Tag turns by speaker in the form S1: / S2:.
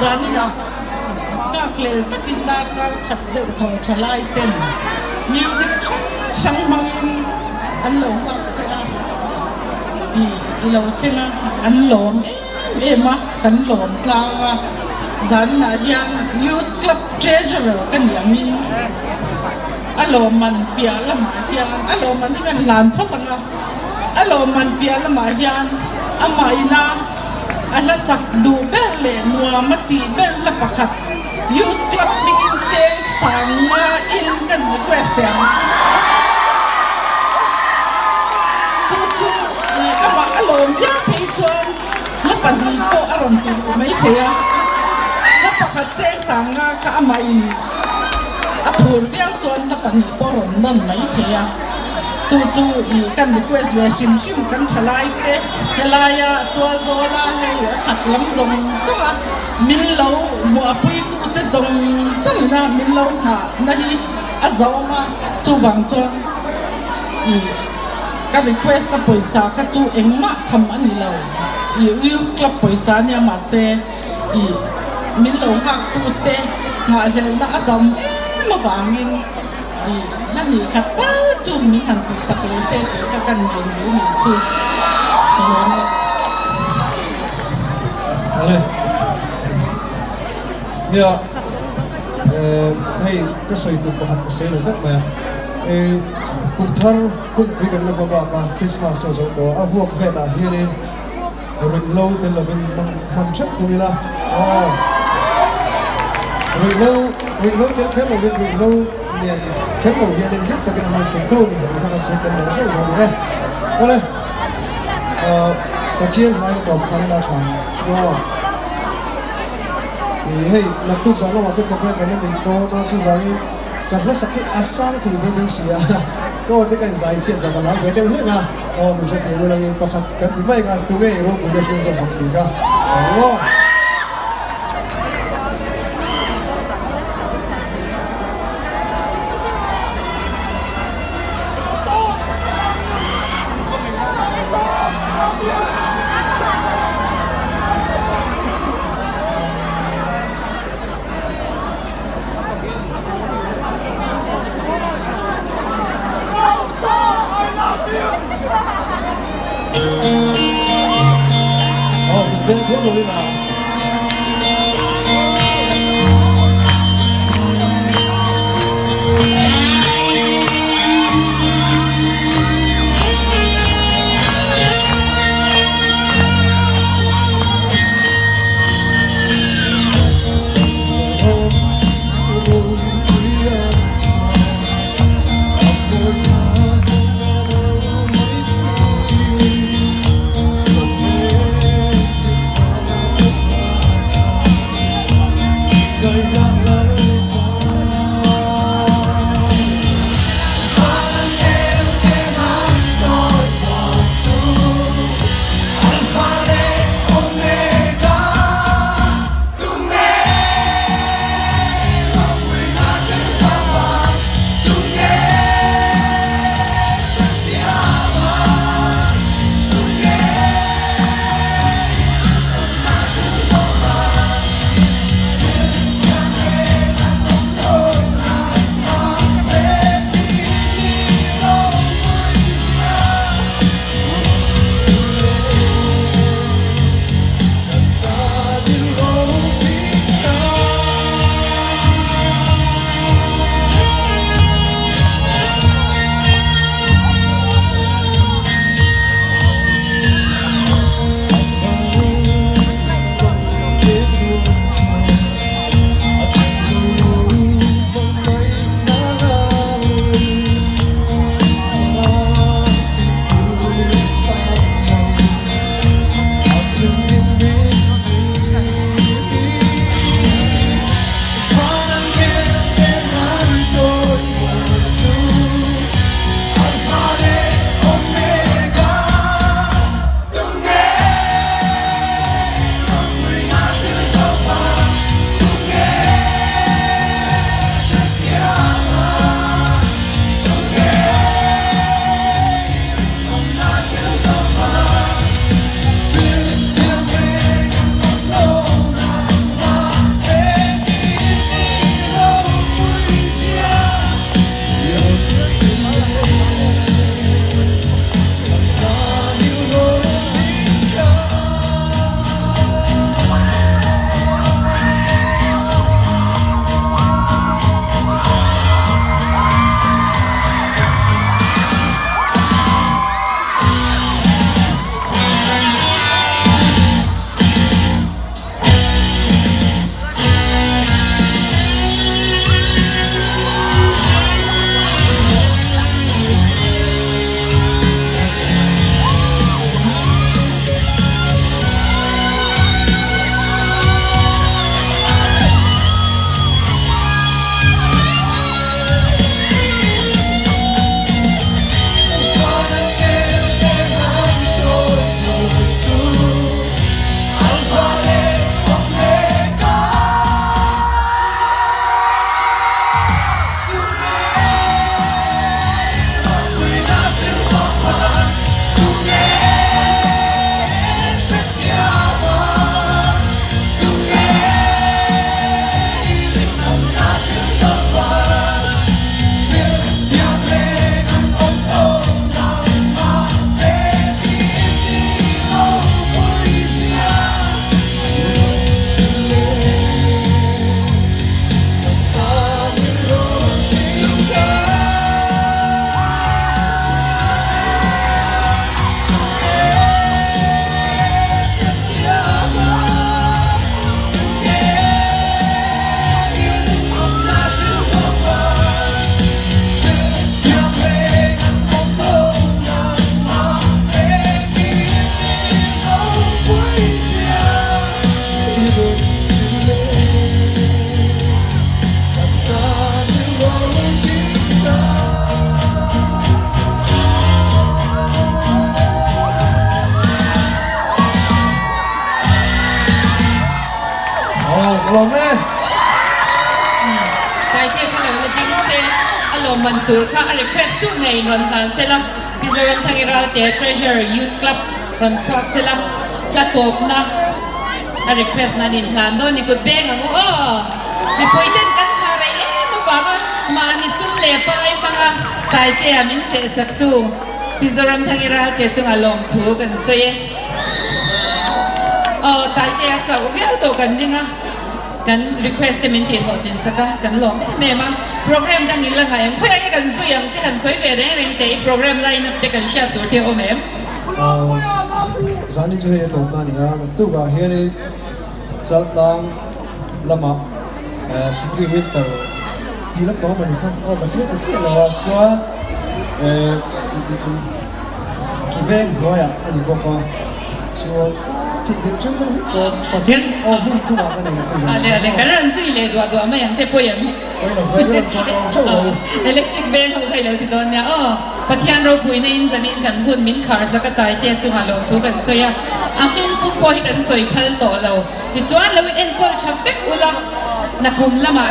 S1: Zaninah nghakhlel takin darkar khat deuh thaw tha lai ten music hrang hrang hmangin an lo nghak che a, i i lo thleng a, an lawm em em a, kan lawm tlang a. Zaninah hian Youth Club Treasurer ka nih angin a lawmman piah lamah hian a lawmman hi kan hlan phawt ang a, a lawmman piah lamah hian amah ina a hla sak duh ber leh nuam a tih ber hla pakhat Youth Club hmingin cheng sang main kan request teh ang. Chu chu amah a lawm viau phei chuan hla pahnih pawh a rawn ti duh maithei a, hla pakhat cheng sang nga kha amahin A phur viau chuan hla pahnih pawh rawn nawn mai thei a, chu chu i kan request ve hrim hrim kan thalai te helaia tual zawla hei a chhak lam zawng zawng a min lo hmuahpui tu te zawng zawng ina min lo nghah na hi a zawm a, chuvang chuan i ka request na pawisa kha chu engmah tham a ni lo, i youth club pawisa a nia mahse. I min lo nghak tute nghahhlelhna a zam em avangin i hla nih khat tal chu min han tihsak leh se tih kha kan ngen duh nih chu ka lawm e.
S2: Awle. Nia, hei ka sawi tum pakhat ka sawi lo tlat mai a. Kum thar hun pui kan la hma bak a, Christmas chu a zo tawh a, a vuak vet ah hianin Ruihhlo tel lovin hmang hman hreuh tum ila aw. Ruihhlo ruihhlo tel kher lovin ruihhlo nen kher lo hianin hlim takin a hman theih tho a ni tih kha kan sawi tel leh zeuh dawn e. Awle ahh Pathian hlain a tawp khan ila tha ang aw. Ih hei naktuk zan lamah te program kan la nei dawn a chuvangin kan hla sak hi a sang thei veu veu si a ka aw te ka inzai chhiat zan a lam ve deuh hlek a. Aw min hrethiam ul angin pakhat kan ti mai ang a, tunge i ropuina hriat zawk ang tih kha sawi aw. Aw kut beng duah duah in a. Aw, ka lawm e.
S3: Taite kha lo la ding che, a lawmman tur kha a request tu ngei rawn hlan se la, Mizoram Thangi Ralte Treasure Youth Club rawn chhuak se la, hla tawpna a request na an inhlan dawn ni kut beng ang u aw. Mipui ten kan hma rei em avanga mahni sum leh pai hmanga Taitea min chehsak tu Mizoram Thangi Ralte chunga lawmthu kan sawi e. Aw Taitea chauh viau tawh kan ring a, kan request te min tih hlawhtlin sak a, kan lawm em em a. Program dang in la nghah em? Khawiah nge kan zui ang che han sawi ve reng reng teh i program line up te kan hriat tur te a awm em?
S2: Aw zani chu hei a tawpna a ni a, naktukah hianin Chaltlang lamah Sikri Winter tih lampang awm a ni kha, aw ka chiang ta chiah lo a, chuan veng hnuaiah a ni bawk a, chuan ka theih belh ṭhen deuh hlek dawn, Pathian aw hmun thumah ka nei naktuk zan
S3: Ale ale, kan rawn zui leh duah duah mai ang che pawi em?
S2: Pawi lo ve, ka rawn chhuak lo theuh lo.
S3: Electric veng ho kha i lo ti dawn nia aw. Pathian ropuina in zanin kan hun min khar zak a taite chungah lawmthu kan sawi a, a hming pum pawh hi kan sawi phal tawh lo. Tichuan lo in enkawl tha vek ula, nakum lamah.